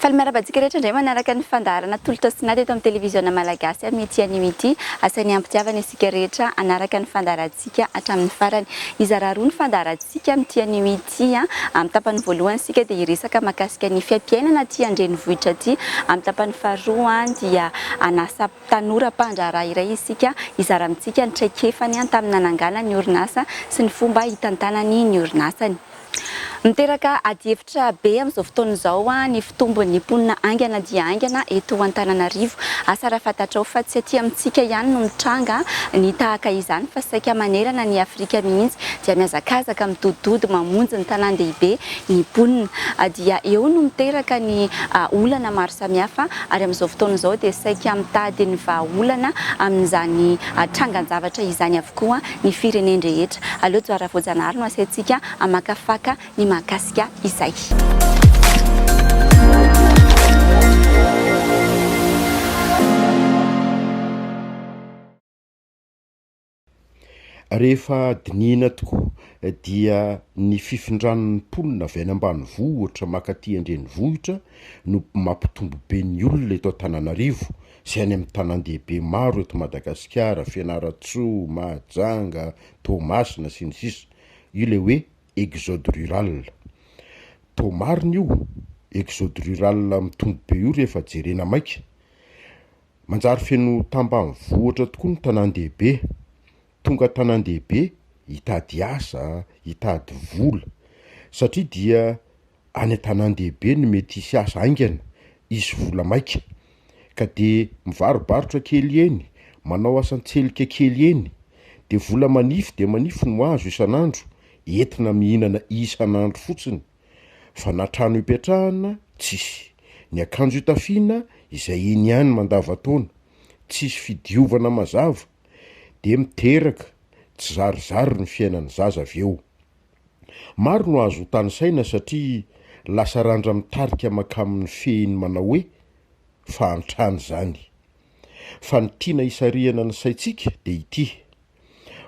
Faly miarahaba antsika rehetra indray manaraka ny fandaharana Tolotra sy Nady eto amin'ny Televiziona Malagasy amin'ity anio ity. Asain'ny ampitiavana isika rehetra hanaraka ny fandaharantsika hatramin'ny farany. Hizara roa ny fandaharantsika amin'ity anio ity. Amin'ny tapany voalohany isika dia hiresaka mahakasika ny fiaimpiainana aty an-drenivohitra aty. Amin'ny tapany faharoa dia hanasa tanora mpandraharaha iray isika hizara amintsika ny traikefany tamin'ny nananganany ny orinasa sy ny fomba hitantanany ny orinasany. Miteraka adihevitra be amin'izao fotoana izao ny fitombon'ny mponina haingana dia haingana eto Antananarivo. Asa raha fantatrao fa tsy aty amintsika ihany no mitranga ny tahaka izany fa saika manerana ny Afrika mihitsy dia mihazakazaka midodododo mamonjy ny tanàn-dehibe ny mponina. Dia eo no miteraka ny olana maro samihafa ary amin'izao fotoana izao dia saika mitady ny vahaolana amin'izany trangan-javatra izany avokoa ny firenen-drehetra. Aleo Johara Voajanahary no asaintsika hamakafaka ny mahakasika izay. Rehefa dinihina tokoa dia ny fifindran'ny mponina avy any ambanivohitra mankaty an-drenivohitra no mampitombo be ny olona eto Antananarivo sy any amin'ny tanàn-dehibe maro eto Madagasikara, Fianarantsoa, Mahajanga, Toamasina, sy ny sisa Io ilay hoe exode rural. Toa marina io exode rural mitombo be io rehefa jerena maika. Manjary feno tambanivohitra tokoa ny tanàn-dehibe. Tonga an-tanàn-dehibe hitady asa, hitady vola. Satria dia any an-tanàn-dehibe no mety hisy asa haingana, hisy vola maika. Ka dia mivarobarotra kely eny, manao asan-tselika kely eny. Dia vola manify dia manify no azo isan'andro, entina mihinana isan'andro fotsiny. Fa na trano ipetrahana, tsisy. Ny akanjo itafiana, izay eny ihany mandavantaona. Tsisy fidiovana mazava. Dia miteraka tsizarizary ny fiainan'ny zaza avy eo. Maro no azo tanisaina satria lasa randra-mitarika mankamin'ny fehiny manao hoe fahantrana izany. Fa ny tiana hisarihana ny saintsika dia ity,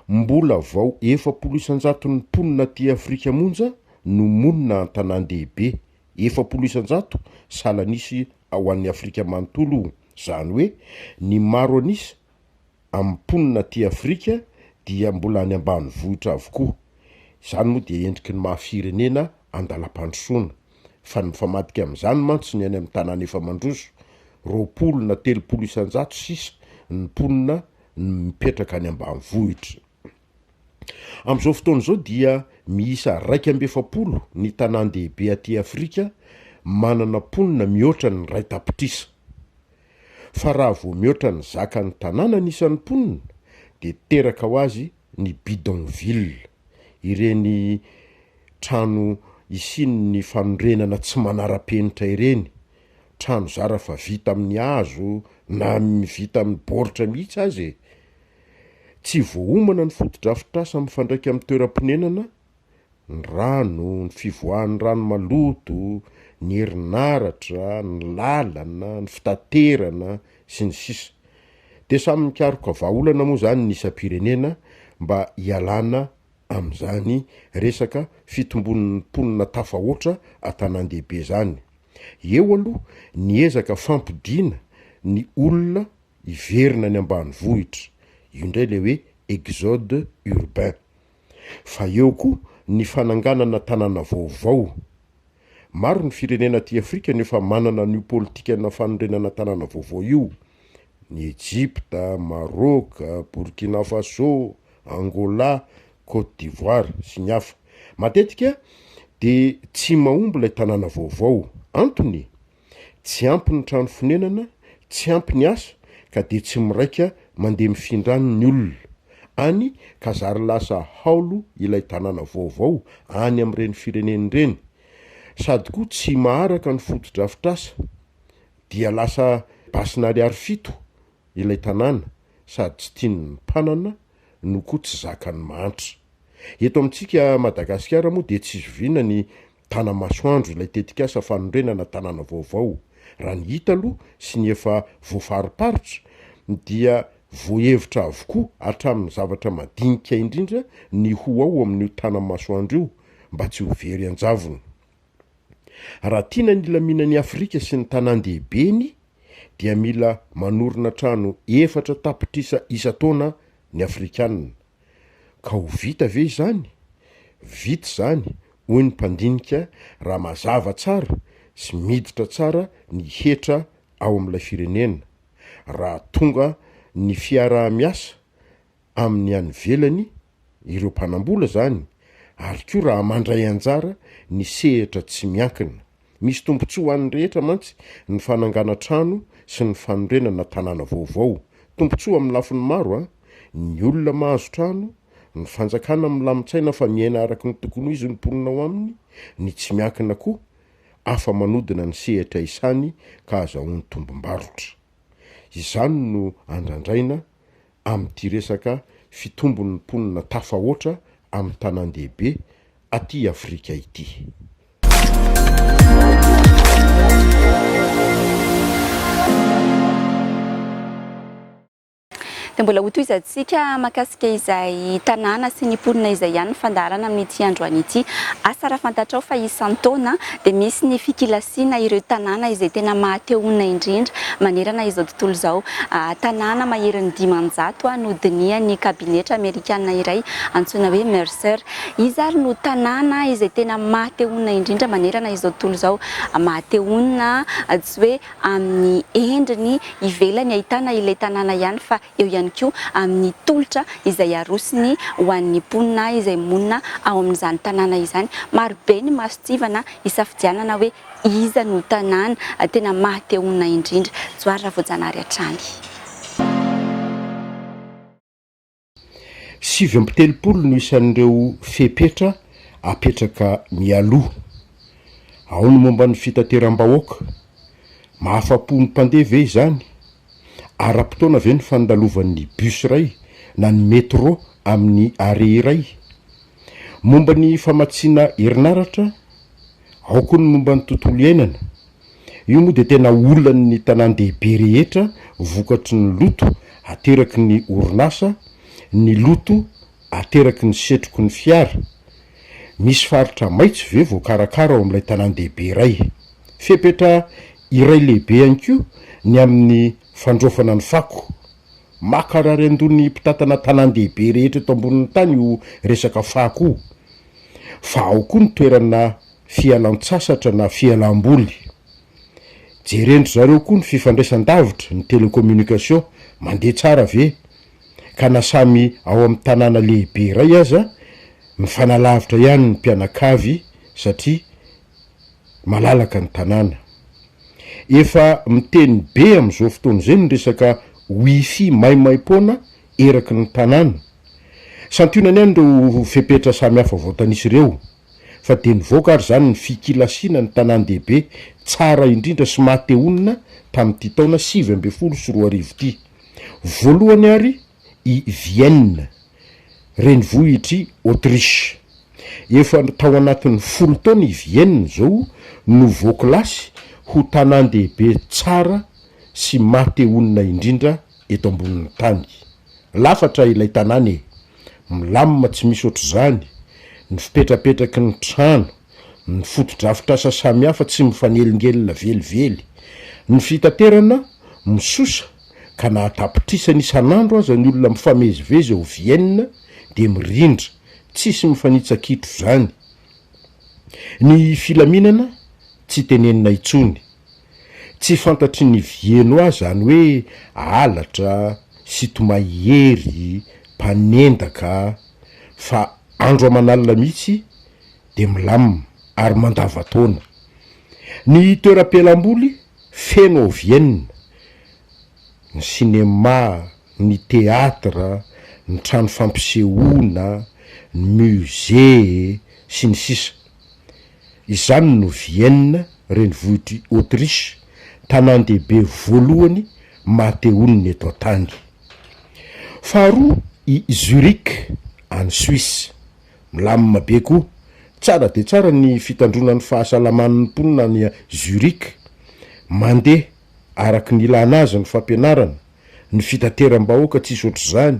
mbola vao 40 isan-jaton'ny mponina aty Afrika monja no monina an-tanàn-dehibe, 40 isan-jato salan'isa ho an'i Afrika manontolo, izany hoe ny maro an'isa amin'ny mponina aty Afrika dia mbola any ambanivohitra avokoa. Izany moa dia endriky ny maha firenena andalam-pandrosoana. Fa ny mifamadika amin'izany mantsy ny any amin'ny tanàna efa mandroso, 20 na 30 isan-jato sisa ny mponina no mipetraka any ambanivohitra. Amin'izao fotoana izao dia miisa 41 ny tanàn-dehibe aty Afrika manana mponina mihoatra ny iray tapitrisa. Fa raha vao mihoatra ny zakan'ny tanàna ny isan'ny mponina dia teraka ho azy ny bidonville, ireny trano isian'ny fanorenana tsy manara-penitra ireny, trano zara fa vita amin'ny hazo na vita amin'ny baoritra mihitsy aza e! Tsy voaomana ny fotodrafitrasa mifandraika amin'ny toeram-ponenana ny rano, ny fivoahan'ny rano maloto, ny herinaratra, ny lalana, ny fitaterana, sy ny sisa Dia samy mikaroka vahaolana moa izany ny isam-pirenena mba hialana amin'izany resaka fitombon'ny mponina tafahoatra an-tanàn-dehibe izany. Eo aloha ny ezaka fampodiana ny olona hiverina any ambanivohitra, io indray ilay hoe exode urbain. Fa eo koa ny fananganana tanàna vaovao. Maro ny firenena aty Afrika no efa manana an'io politikana fanorenana tanàna vaovao io, ny Egypta, Maroc, Burkina Faso, Angola, Cote d'Ivoire sy ny hafa. Matetika dia tsy mahomby ilay tanàna vaovao. Antony? Tsy ampy ny trano fonenana, tsy ampy ny asa ka dia tsy miraika mandeha mifindra any ny olona. Any ka zary lasa haolo ilay tanàna vaovao any amin'ireny firenena ireny. Sady koa tsy maharaka ny fotodrafitrasa. Dia lasa basin'ariary fito ilay tanàna sady tsy tian'ny mpanana no koa tsy zakan'ny mahantra. Eto amintsika Madagasikara moa dia tsy zoviana ny Tanamasoandro ilay tetikasa fanorenana tanàna vaovao. Raha ny hita aloha sy ny efa voafariparitra dia voahevitra avokoa hatramin'ny zavatra madinika indrindra ny ho ao amin'io Tanamasoandro io mba tsy ho very an-javony. Raha tiana ny hilaminan'i Afrika sy ny tanàn-dehibeny dia mila manorina trano 4 tapitrisa isan-taona ny Afrikanina. Ka ho vita ve izany? Vita izany, hoy ny mpandinika, raha mazava tsara sy miditra tsara ny hetra ao amin'ilay firenena, raha tonga ny fiaraha-miasa amin'ny any ivelany, ireo mpanambola izany, ary koa raha mandray anjara ny sehatra tsy miankina. Misy tombontsoa ho an'ny rehetra mantsy ny fanangana-trano sy ny fanorenana tanàna vaovao. Tombontsoa amin'ny lafiny maro an! Ny olona mahazo trano, ny fanjakana milamin-tsaina fa miaina araka ny tokony ho izy ny mponina ao aminy, ny tsy miankina koa afa-manodina ny sehatra isany ka azahoany tombom-barotra. Izany no andrandraina amin'ity resaka fitombon'ny mponina tafahoatra amin'ny tanàn-dehibe aty Afrika ity. Dia mbola hotohizantsika mahakasika izay tanàna sy ny mponina izay ihany ny fandaharana amin'ity androany ity. Asa raha fantatrao fa isan-taona dia misy ny fikilasiana ireo tanàna izay tena maha-te-honina indrindra manerana izao tontolo izao. Tanàna maherin'ny 500 no dinihan'ny kabinetra amerikana iray antsoina hoe Mercer. Iza ary no tanàna izay tena maha-te-honina indrindra manerana izao tontolo izao? Maha-te-honina tsy hoe amin'ny endriny ivelany ahitana ilay tanàna ihany fa eo ihany koa amin'ny tolotra izay arosony ho an'ny mponina izay monina ao amin'izany tanàna izany. Maro be ny mason-tsivana hisafidianana hoe iza no tanàna tena maha te honina indrindra. Johary Ravoajanahary hatrany. 39 no isan'ireo fepetra apetraka mialoha. Ao ny momba ny fitateram-bahoaka. Mahafa-po ny mpandeha ve izany? Ara-potoana ve ny fandalovan'ny bus iray na ny métro amin'ny arrêt iray? Momba ny famatsiana herinaratra, ao koa ny momba ny tontolo iainana. Io moa dia tena olan'ny tanàn-dehibe rehetra vokatry ny loto ateraky ny orinasa, ny loto ateraky ny setroky ny fiara. Misy faritra maitso ve voakarakara ao amin'ilay tanàn-dehibe iray? Fepetra iray lehibe ihany koa ny amin'ny fandraofana ny fako. Mankarary an-doha ny mpitantana tanàn-dehibe rehetra eto ambonin'ny tany io resaka fako io. Fa ao koa ny toerana fialan-tsasatra na fialam-boly. Jeren-dry zareo koa ny fifandraisan-davitra, ny télécommunication, mandeha tsara ve? Ka na samy ao amin'ny tanàna lehibe iray aza, mifanalavitra ihany ny mpianakavy satria malalaka ny tanàna. Efa miteny be amin'izao fotoana izay ny resaka wifi maimaim-poana eraky ny tanàna. Santionany ihany ireo fepetra samihafa voatanisa ireo. Fa dia nivoaka ary izany ny fikilasiana ny tanàn-dehibe tsara indrindra sy maha te honina tamin'ity taona 2019 ity. Voalohany ary i Vienne, renivohitr'i Autriche. Efa tao anatin'ny folo taona i Vienne izao no voakilasy ho tanàn-dehibe tsara sy maha te honina indrindra eto ambonin'ny tany. Lafatra ilay tanàna e! Milamina tsy misy ohatr'izany, ny fipetrapetraky ny trano, ny fotodrafitrasa samihafa tsy mifanelingelina velively, ny fitaterana misosa ka na an-tapitrisany isan'andro aza ny olona mifamezivezy ao Vienne dia mirindra, tsisy mifanitsa-kitro izany. Ny filaminana tsy tenenina intsony. Tsy fantatry ny Viennois zany hoe halatra, sinto-mahery, mpanendaka, fa andro aman'alina mihitsy dia milamina ary mandavan-taona. Ny toeram-pialam-boly feno ao Vienne, ny cinéma, ny théâtre, ny trano fampisehoana, ny musée, sy ny sisa. Izany no Vienne, renivohitr'i Autriche, tanàn-dehibe voalohany maha-te-honina eto an-tany. Faharoa i Zurich, any Suisse. Milamina be koa. Tsara dia tsara ny fitandroana ny fahasalaman'ny mponina any Zurich. Mandeha araka ny ilàna azy ny fampianarana, ny fitateram-bahoaka tsisy ohatr'izany,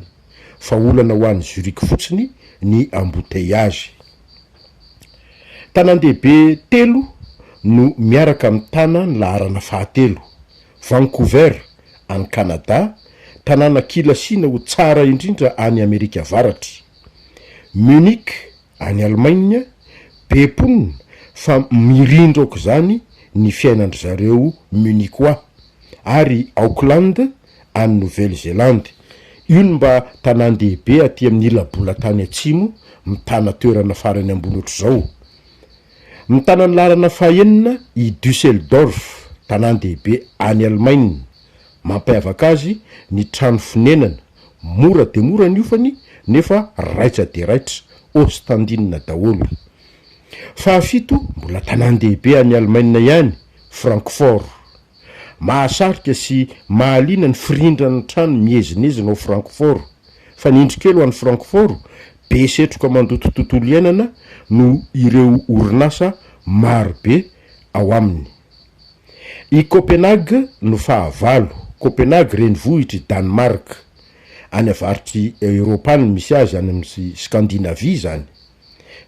fa olana ho an'i Zurich fotsiny ny embouteillage. Tanàn-dehibe telo no miaraka mitana ny laharana fahatelo. Vancouver, any Kanada, tanàna kilasiana ho tsara indrindra any Amerika Avaratra. Munich, any Alemaina, be mponina fa mirindra aok'izany ny fiainan-dry zareo Munichois, ary Auckland, any Nouvelle-Zélande. Io no mba tanàn-dehibe aty amin'ny ila-bolan-tany atsimo mitana toerana farany ambony ohatr'izao. Mitana ny laharana fahenina i Düsseldorf, tanàn-dehibe any Alemaina. Mampiavaka azy ny trano fonenana, mora dia mora ny hofany nefa raitra dia raitra, Ostandina daholo. Fahafito, mbola tanàn-dehibe any Alemaina ihany, Francfort. Mahasarika sy mahaliana ny firindran'ny trano miezinezina ao Francfort. Fa ny indro kely ho an'i Francfort, be setroka mandoto tontolo iainana noho ireo orinasa maro be ao aminy. I Copenhague no fahavalo, Copenhague renivohitr'i Danemark. Any avaritr'i Eoropa any no misy azy, any amin'ny Scandinavie izany.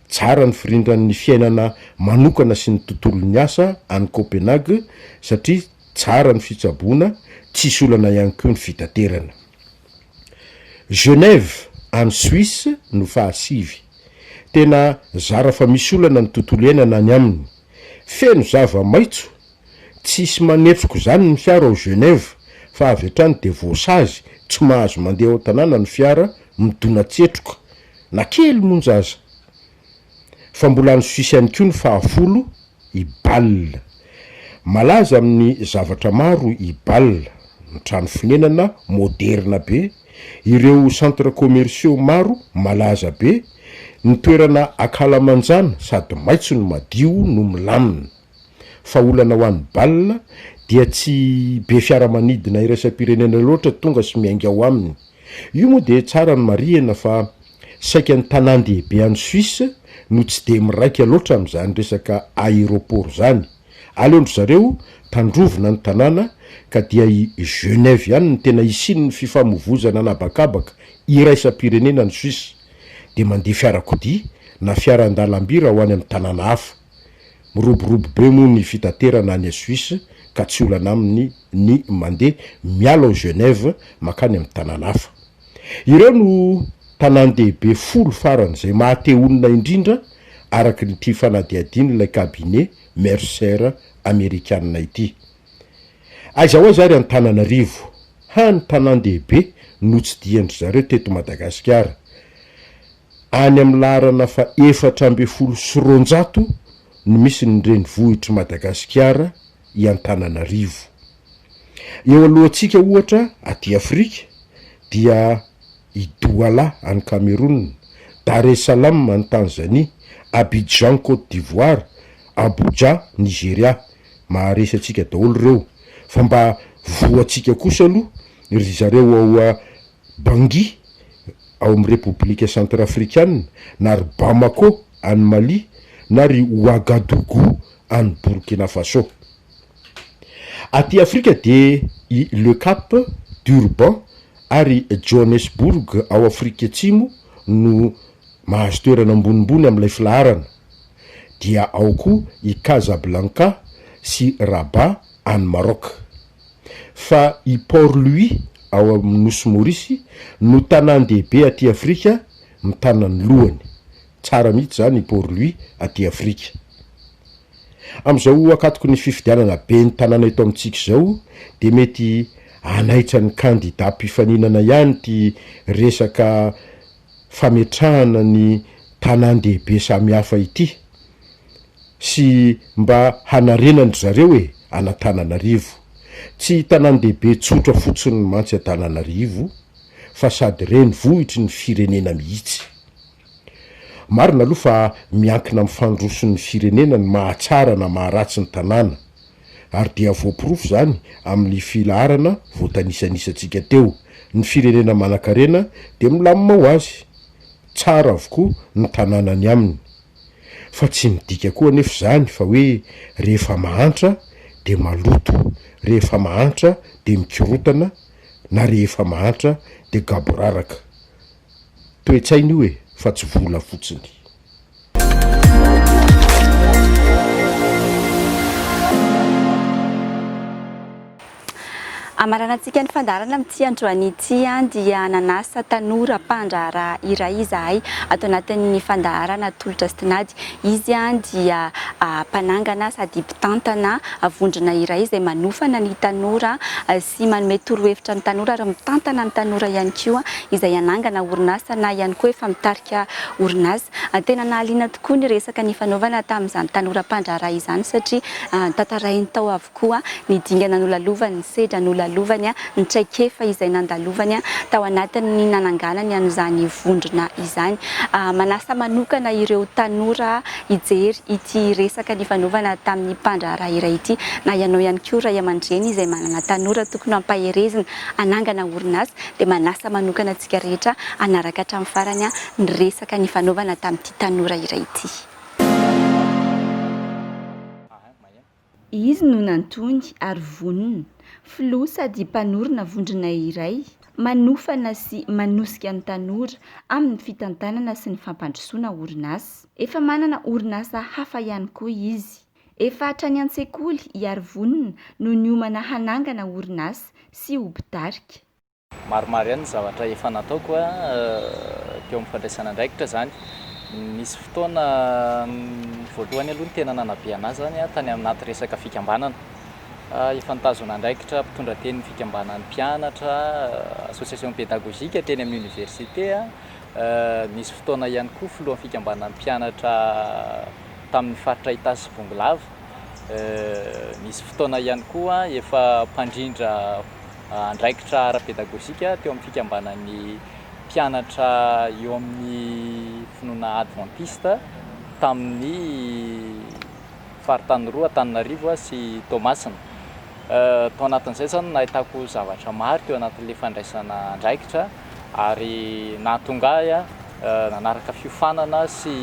Tsara ny firindran'ny fiainana manokana sy ny tontolon'ny asa any Copenhague satria tsara ny fitsaboana, tsisy olana ihany koa ny fitaterana. Genève any Suisse no fahasivy. Tena zara fa misy olana ny tontolo iainana any aminy. Feno zava-maitso, tsisy manetroka izany ny fiara ao Genève fa avy hatrany dia voasazy tsy mahazo mandeha ao an-tanàna ny fiara midona-tsetroka Na kely monja aza. Fa mbola any Suisse ihany koa ny fahafolo, i Bâle. Malaza amin'ny zavatra maro i Bâle, ny trano fonenana moderina be, ireo centres commerciaux maro malaza be, ny toerana ankalamanjana sady maitso no madio no milamina. Fa olana ho an'i Bâle dia tsy be fiaramanidina iraisam-pirenena loatra tonga sy miainga ao aminy. Io moa dia tsara ny marihina fa saika ny tanàn-dehibe any Suisse no tsy dia miraika loatra amin'izany resaka aéroport izany. Aleon-dry zareo tandrovina ny tanàna ka dia i Genève ihany no tena hisian'ny fifamoivozana an'habakabaka iraisam-pirenena any Suisse. Dia mandeha fiarakodia na fiara an-dalamby raha ho any amin'ny tanàna hafa. Miroborobo be moa ny fitaterana any Suisse ka tsy olana aminy ny mandeha miala ao Genève mankany amin'ny tanàna hafa. Ireo no tanàn-dehibe folo farany izay maha-te honina indrindra araka ity fanadihadian'ilay cabinet Mercer amerikana ity. Aiza ho aiza ary Antananarivo, hany tanàn-dehibe notsidihan-dry zareo teto Madagasikara. Any amin'ny laharana fa 214 no misy ny renivohitr'i Madagasikara, i Antananarivo. Eo alohantsika ohatra aty Afrika dia i Douala any Cameroun, Dar es Salaam any Tanzanie, Abidjan Côte d'Ivoire, Abuja Nigeria. Maharesy antsika daholo ireo fa mba voantsika kosa aloha ry zareo ao Bangui ao amin'ny Repoblika Santrafrikana na ry Bamako any Mali na ry Ouagadougou any Burkina Faso. Aty Afrika dia i Le Cap, Durban ary Johannesburg ao Afrika Atsimo no mahazo toerana ambonimbony amin'ilay filaharana. Dia ao koa i Casablanca sy Rabat any Maroc. Fa i Port Louis ao amin'ny Nosy Maorisy no tanàn-dehibe aty Afrika mitana ny lohany. Tsara mihitsy izany i Port Louis aty Afrika. Amin'izao ankatoky ny fifidianana ben'ny tanàna eto amintsika izao dia mety hanaitra ny kandida mpifaninana ihany ity resaka fametrahana ny tanàn-dehibe samihafa ity sy mba hanarenan-dry zareo e an'Antananarivo. Tsy tanàn-dehibe tsotra fotsiny mantsy Antananarivo fa sady renivohitry ny firenena mihitsy. Marina aloha fa miankina amin'ny fandroson'ny firenena ny mahatsara na maharatsy ny tanàna, ary dia voaporofo izany amin'ny filaharana voatanisan'isantsika teo, ny firenena manankarena dia milamina ho azy, tsara avokoa ny tanànany aminy. Fa tsy midika koa anefa izany fa hoe rehefa mahantra dia maloto, rehefa mahantra dia mikorotana na rehefa mahantra dia gaboraraka. Toe-tsaina io e, fa tsy vola fotsiny. Hamaranantsika ny fandaharana amin'ity androany ity dia nanasa tanora mpandraharaha iray izahay ato anatin'ny fandaharana Tolotra sy Tinady. Izy dia mpanangana sady mpitantana vondrona iray izay manofana ny tanora sy manome torohevitra ny tanora ary mitantana ny tanora ihany koa izay hanangana orinasa na ihany koa efa mitarika orinasa. Tena nahaliana tokoa ny resaka nifanaovana tamin'izany tanora mpandraharaha izany satria tantarainy tao avokoa ny dingana nolalovany, ny sedra nolalovany, ny traikefa izay nandalovany tao anatin'ny nananganany an'izany vondrona izany. Manasa manokana ireo tanora hijery ity resaka nifanaovana tamin'ny mpandraharaha iray ity, na ianao ihany koa ray aman-dreny izay manana tanora tokony ho ampaherezina hanangana orinasa dia manasa manokana antsika rehetra hanaraka hatramin'ny farany ny resaka nifanaovana tamin'ity tanora iray ity. Izy no nantony ary vonona, filoha sady mpanorina vondrona iray manofana sy manosika ny tanora amin'ny fitantanana sy ny fampandrosoana orinasa. Efa manana orinasa hafa ihany koa izy. Efa hatrany an-tsekoly i Arivonona no niomana hanangana orinasa sy ho mpitarika. Maromaro ihany ny zavatra efa nataoko teo amin'ny fandraisana andraikitra izany. Nisy fotoana voalohany aloha ny tena nanabe an'ahy izany tany anaty resaka fikambanana. Efa nitazona andraikitra mpitondra tenin'ny fikambanan'ny mpianatra, association pédagogique teny amin'ny université. Nisy fotoana ihany koa filohan'ny fikambanan'ny mpianatra tamin'ny faritra Itasy sy Bongolava. Nisy fotoana ihany koa efa mpandrindra andraikitra ara-pedagojika teo amin'ny fikambanan'ny mpianatra eo amin'ny finoana advantista tamin'ny faritany roa, Antananarivo sy Toamasina. Tao anatin'izay izany no nahitako zavatra maro teo anatin'ilay fandraisana andraikitra ary nahatonga ahy nanaraka fiofanana sy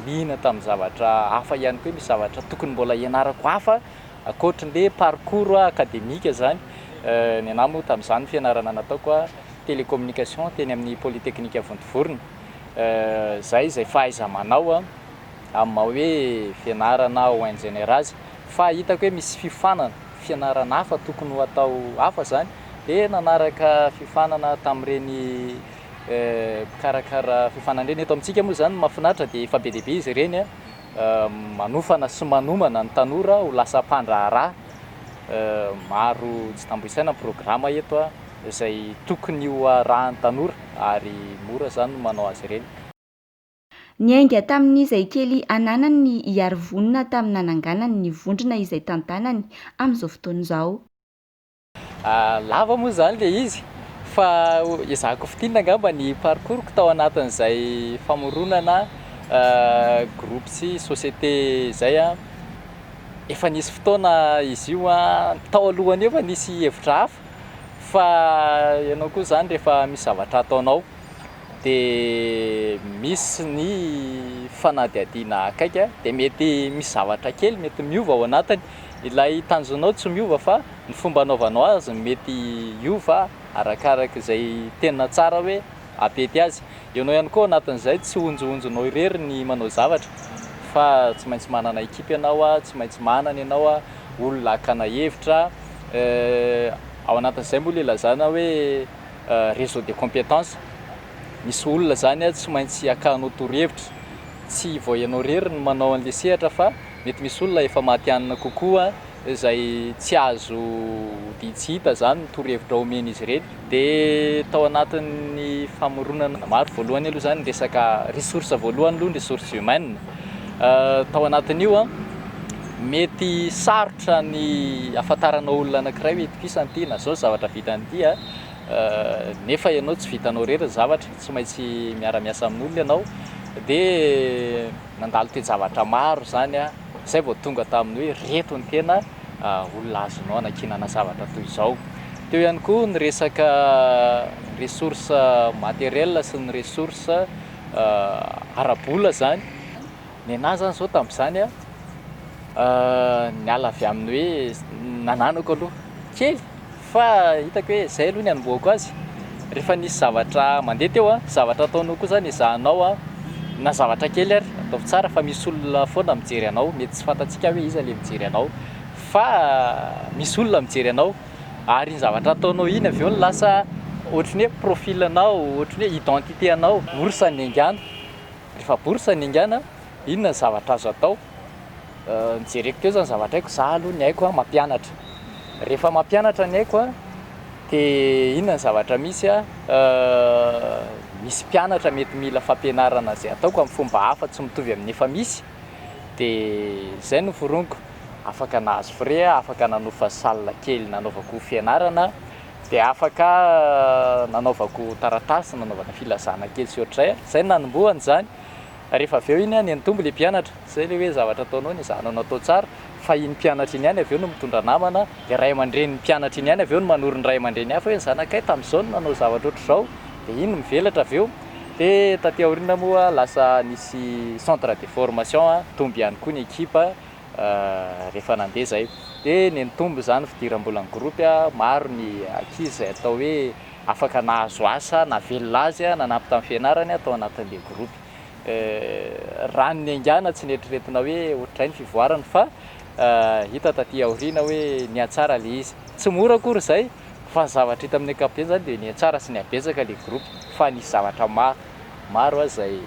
liana tamin'ny zavatra hafa ihany koa hoe misy zavatra tokony mbola hianarako hafa Ankoatry ny parcours académique izany, ny anah moa tamin'izany fianarana nataoko télécommunication teny amin'ny Polytechnique Vontovorona. Izay izay fahaiza-manao amin'ny maha hoe fianarana ho ingénieur azy. Fa hitako hoe misy fiofanana, fianarana hafa tokony ho atao hafa izany, dia nanaraka fiofanana tamin'ireny mpikarakara fiofanana ireny. Eto amintsika moa izany ny mahafinaritra dia efa be dia be izy ireny. Manofana sy manomana ny tanora ho lasa mpandraharaha maro tsy tambo isaina ny programa eto izay tokony ho arahan'ny tanora ary mora izany ny manao azy ireny. Niainga tamin'izay kely ananany ny Iarivonona tamin'ny nananganany ny vondrona izay tantanany amin'izao fotoana izao. Lava moa izany ilay izy fa ezahako fintinina angamba ny parcours-ko tao anatin'izay famoronana groupe sy société izay an. Efa nisy fotoana izy io an, tao alohany eo efa nisy hevitra hafa fa ianao koa izany rehefa misy zavatra ataonao dia misy ny fanadihadiana akaiky dia mety misy zavatra kely mety miova ao anatiny. Ilay tanjonao tsy miova fa ny fomba anaovanao azy no mety hiova arakaraka izay tena tsara hoe hampety azy. Ianao ihany koa ao anatin'izay tsy honjohonjonao irery ny manao zavatra fa tsy maintsy manana ekipa ianao, tsy maintsy manana ianao olona hakana hevitra. Ao anatin'izay moa ilay ilazana hoe réseau de compétences, misy olona izany tsy maintsy hakanao torohevitra, tsy vao ianao irery no manao an'ilay sehatra fa mety misy olona efa matihanina kokoa izay tsy azo odian tsy hita izany ny torohevitra omen'izy ireny. Dia tao anatin'ny famoronana maro, voalohany aloha izany ny resaka ressource voalohany aloha ny ressources humaines, tao anatin'io an, mety sarotra ny ahafantaranao olona anankiray hoe itokisana ity na izao ny zavatra vitany ity an, nefa ianao tsy vitanao irery ny zavatra, tsy maintsy miara-miasa amin'olona ianao, dia nandalo toe-javatra maro izany aho, izay vao tonga tamin'ny hoe ireto no tena olona azonao anankinana zavatra toy izao. Teo ihany koa ny resaka ressource matériel sy ny ressource ara-bola izany. Ny anah izany izao tamin'izany an, niala avy amin'ny hoe nananako aloha kely Fa hitako hoe zay aloha ny hanombohako azy, rehefa nisy zavatra mandeha teo an, zavatra ataonao koa zany ezahanao an, na zavatra kely ary, ataovy tsara fa misy olona foana mijery anao, mety tsy fantatsika hoe iza le mijery anao, fa misy olona mijery anao, Ary iny zavatra ataonao iny avy eo no lasa ohatry ny hoe profil anao, ohatry ny hoe identité anao. Bourse ny haingana, rehefa bourse ny haingana, inona ny zavatra azo atao? Nojereko teo zany zavatra haiko, za aloha ny haiko mampianatra. Rehefa mampianatra ny haiko dia inona ny zavatra misy? Misy mpianatra mety mila fampianarana izay ataoko amin'ny fomba hafa tsy mitovy amin'ny efa misy, dia izay no foroniko. Afaka nahazo frais aho, afaka nanofa salle kely nanaovako fianarana, dia afaka nanaovako taratasy nanaovana filazana kely sy ohatr'izay. Izay no nanombohana izany. Rehefa avy eo iny niha-nitombo ilay mpianatra. Izay ilay hoe zavatra ataonao ny ezahanao natao tsara, fa iny mpianatra iny ihany avy eo no mitondra namana, ilay ray aman-drenin'ny mpianatra iny ihany avy eo no manoro ny ray aman-dreny hafa hoe ny zanakay tamin'izao no nanao zavatra ohatr'izao, dia iny no mivelatra avy eo. Dia taty aoriana moa lasa nisy centre de formation, nitombo ihany koa ny ekipa rehefa nandeha izay. Dia nitombo izany fidiram-bolan'ny groupe, maro ny ankizy izay atao hoe afaka nahazo asa, nahavelona azy, nanampy tamin'ny fianarany tao anatin'ilay groupe. Raha ny niaingàna tsy neritreretina hoe ohatr'izay ny fivoarany fa hita taty aoriana hoe nihatsara ilay izy. Tsy mora akory izay fa ny zavatra hita amin'ny ankapobeny izany dia nihatsara sy nihabetsaka ilay groupe fa nisy zavatra maro maro izay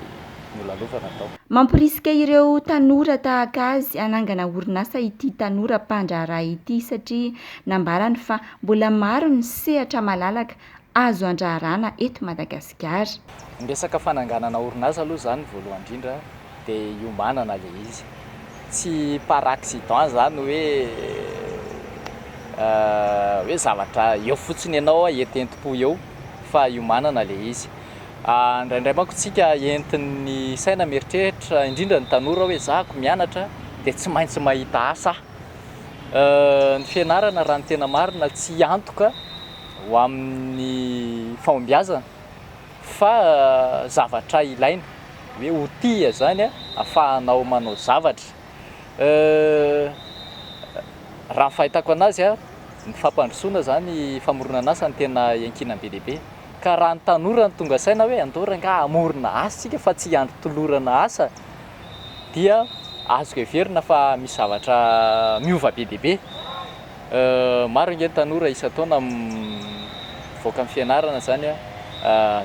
nolalovana tao. Mamporisika ireo tanora tahaka azy hanangana orinasa ity tanora mpandraharaha ity satria nambarany fa mbola maro ny sehatra malalaka azo andraharana eto Madagasikara. Ny resaka fananganana orinasa aloha izany voalohany indrindra dia iomanana ilay izy. Tsy par accident izany hoe hoe zavatra eo fotsiny ianao ententim-po eo fa iomanana ilay izy. Indraindray manko tsika entin'ny saina mieritreritra, indrindra ny tanora hoe zahako mianatra dia tsy maintsy mahita asa aho. Ny fianarana raha ny tena marina tsy antoka ho amin'ny fahombiazana fa zavatra ilaina, hoe outil zany ahafahanao manao zavatra. Raha ny fahitako anazy, ny fampandrosoana zany, famoronana asa no tena iankinany be dia be. Ka raha ny tanora no tonga saina hoe andao rangaha hamorona asa isika fa tsy hiandry tolorana asa dia azoko heverina fa misy zavatra miova be dia be. Maro ange ny tanora isan-taona mivoaka amin'ny fianarana izany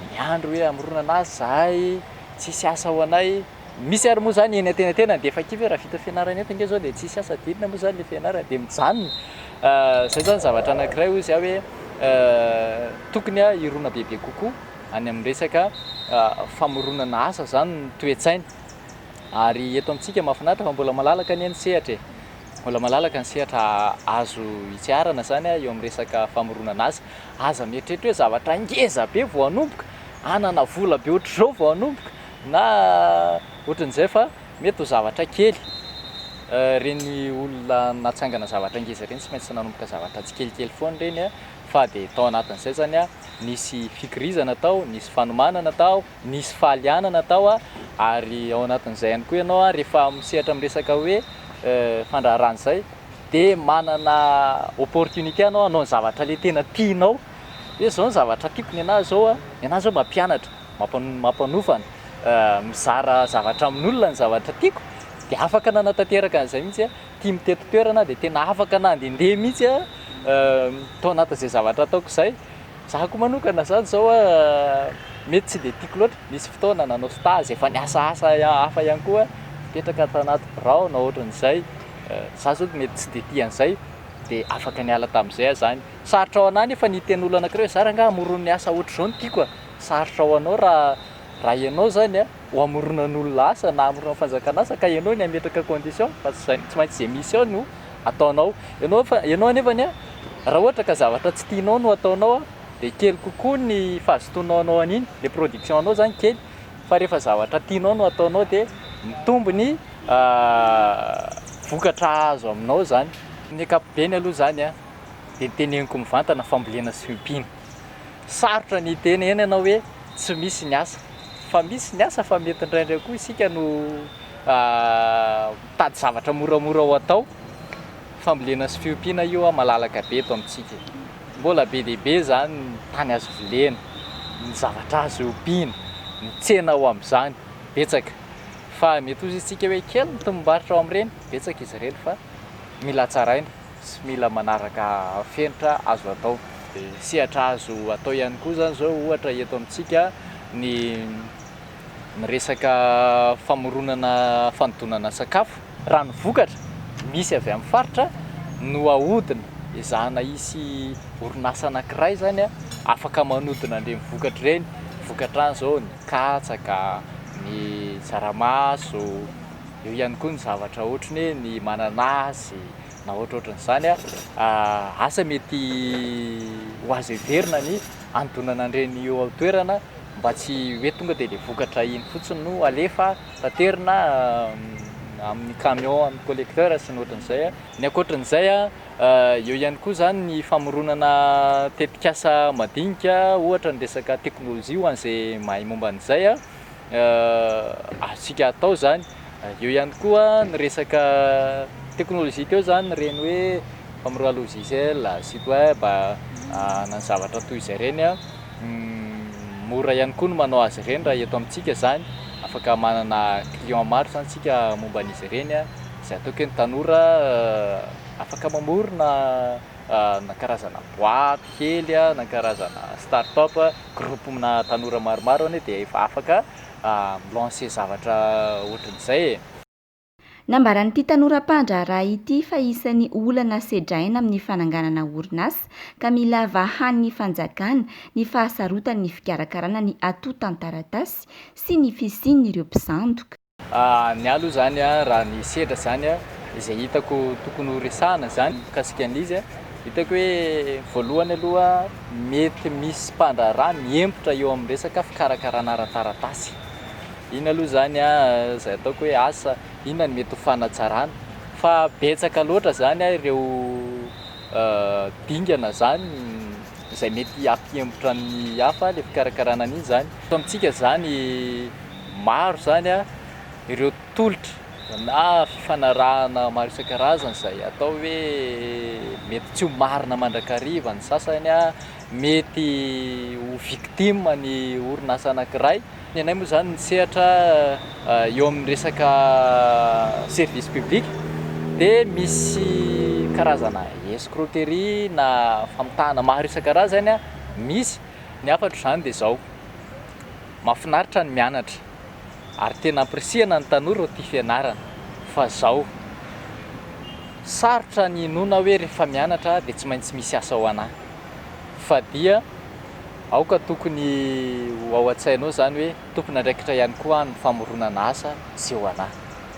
miandry hoe hamoronana asa izahay, tsisy asa ho anay. Misy ary moa izany eny antenatenany dia efa kivy hoe raha vita fianarana eto ange izao dia tsisy asa dia inona moa izany ilay fianarana dia mijanona. Izay izany zavatra anankiray hoy izaho hoe tokony hirona bebe kokoa any amin'ny resaka famoronana asa izany ny toe-tsaina. Ary eto amintsika mahafinaritra fa mbola malalaka anie ny sehatra e. Mbola malalaka ny sehatra azo hitsiarana izany eo amin'ny resaka famoronana asa. Aza mieritreritra hoe zavatra ngeza be vao hanomboka, hanana vola be ohatr'izao vao hanomboka na ohatran'izay fa mety ho zavatra kely. Ireny olona natsangana zavatra ngeza ireny tsy maintsy nanomboka zavatra tsikelikely foana ireny fa dia tao anatin'izay izany nisy fikirizana tao, nisy fanomanana tao, nisy fahalianana tao ary ao anatin'izay ihany koa ianao rehefa misehatra amin'ny resaka hoe fandraharahana izay dia manana opportunité ianao hanao ny zavatra ilay tena tianao hoe izao ny zavatra tiako ny anahy izao a, ny anahy izao mampianatra, mampanofana, mizara zavatra amin'olona ny zavatra tiako dia afaka nanatanteraka an'izay mihitsy aho, tia mitety toerana aho dia tena afaka nandehandeha mihitsy aho tao anatin'izay zavatra ataoko izay. Za koa manokana zany zao a, mety tsy dia tiako loatra, nisy fotoana nanao stage efa niasa asa hafa ihany koa, nipetraka tanaty birao na ohatran'izay, za zao mety tsy dia tia an'izay dia afaka niala tamin'izay aho zany. Sarotra ho anah nefa ny hiteny olona anankiray hoe za rangaha hamoron'ny asa ohatr'izao no tiako a, sarotra ho anao raha raha ianao zany a ho hamoronan'olona asa na hamoronan'ny fanjakana asa ka ianao ny hametraka condition fa tsy zay, tsy maintsy izay misy ao no ataonao. Ianao fa ianao anefany a, raha ohatra ka zavatra tsy tianao no ataonao a, dia kely kokoa ny fahazotoanao hanao an'iny, le production anao zany kely, fa rehefa zavatra tianao no ataonao dia mitombo ny vokatra azo aminao zany. Amin'ny ankapobeny aloha zany a, dia teneniko mivantana fambolena sy fiompiana. Sarotra ny hiteny eny ianao hoe tsy misy ny asa, fa misy ny asa fa mety indraindray koa isika no mitady zavatra moramora ho atao. Fambolena sy fiompiana io malalaka be eto amintsika e. Mbola be dia be izany ny tany azo volena, ny zavatra azo ompiana, ny tsena ho amin'izany, betsaka. Fa mety hozy isika hoe kely ny tombom-barotra ao amin'ireny, betsaka izy ireny fa mila hatsaraina. sy mila manaraka fenitra azo atao. Sehatra azo atao ihany koa izany izao ohatra eto amintsika ny ny resaka famoronana fanodonana sakafo. Raha ny vokatra misy avy amin'ny faritra no ahodina, ezahana hisy orinasa anankiray izany afaka manodina an'ireny vokatra ireny, vokatra any izao ny katsaka, ny tsaramaso, eo ihany koa ny zavatra ohatry ny hoe ny mananasy na ohatrohatran'izany, asa mety ho azo heverina ny hanodonana an'ireny eo an-toerana mba tsy hoe tonga dia ilay vokatra iny fotsiny no alefa taterina amin'ny camion, amin'ny collecteur sy ny ohatran'izay. Ny ankoatran'izay, eo ihany koa izany ny famoronana tetikasa madinika, ohatra ny resaka teknolojia ho an'izay mahay momba an'izay, azontsika atao izany. Eo ihany koa ny resaka teknolojia teo izany, ireny hoe famoronana logiciel, site web, na ny zavatra toy izay ireny. Mora ihany koa ny manao azy ireny raha eto amintsika izany, afaka manana client maro izany isika momba an'izy ireny, izay ataoko hoe ny tanora afaka mamorona na karazana boite kely na karazana start up, groupe-na tanora maromaro anie dia efa afaka mi-lancer zavatra ohatran'izay e. Nambaran'ity tanora mpandraharaha ity fa isan'ny olana sedraina amin'ny fananganana orinasa ka mila vahan'ny fanjakana ny fahasarotan'ny fikarakarana ny antontan-taratasy sy ny fisian'ireo mpisandoka. Ny ahy aloha izany raha ny sedra izany izay hitako tokony ho resahana izany mikasika an'izy, hitako hoe voalohany aloha mety misy mpandraharaha mihemotra eo amin'ny resaka fikarakarana ara-taratasy. Iny aloha izany an, izay ataoko hoe asa inona no mety ho fanatsarana fa betsaka loatra izany an ireo dingana izany izay mety hampihemotra ny hafa ilay fikarakarana an'iny izany. Eto amintsika izany maro izany an ireo tolotra na fifanarahana maro isan-karazany izay atao hoe mety tsy ho marina mandrakariva ny sasany an, mety ho victime ny orinasa anankiray. Ny anay moa izany ny sehatra eo amin'ny resaka service public dia misy karazana escroquerie na famitahana maro isan-karazany misy. Ny hafatro izany dia izao, mahafinaritra ny mianatra ary tena ampirisihana ny tanora ho tia fianarana fa izao, sarotra ny hinoana hoe rehefa mianatra dia tsy maintsy misy asa ho anà fa dia Aoka tokony ho ao an-tsainao izany hoe tompon'andraikitra ihany koa aho ny famoronana asa sy eo anà.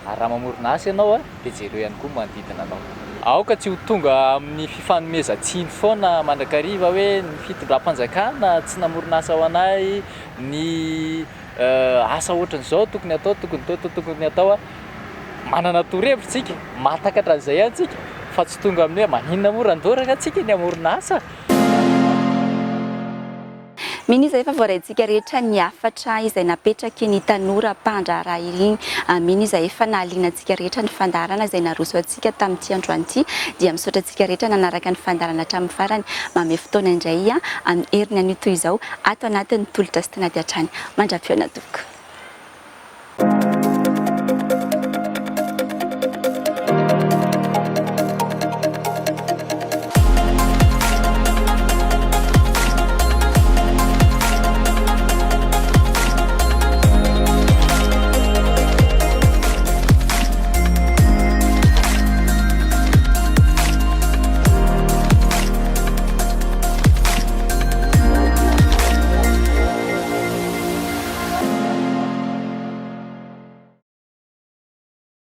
Ary raha mamorona asa ianao dia jereo ihany koa ny manodidina anao. Aoka tsy ho tonga amin'ny fifanomezan-tsiny foana mandrakariva hoe ny fitondram-panjakana tsy namorona asa ho anay, ny asa ohatran'izao tokony atao, tokony atao, tokony atao. Manana torohevitra isika, mahatakatra an'izay ihany isika fa tsy tonga amin'ny hoe maninona moa raha ndoraka isika ny hamorona asa. Mino izahay fa voaraintsika rehetra ny hafatra izay napetraky ny tanora mpandraharaha iriny. Mino izahay fa nahaliana antsika rehetra ny fandaharana izay naroso antsika tamin'ity androany ity. Dia misaotra antsika rehetra nanaraka ny fandaharana hatramin'ny farany. Manome fotoana indray amin'ny heriny anio toy izao ato anatin'ny tolotra sy tinady hatrany. Mandra-pihaona tompoko.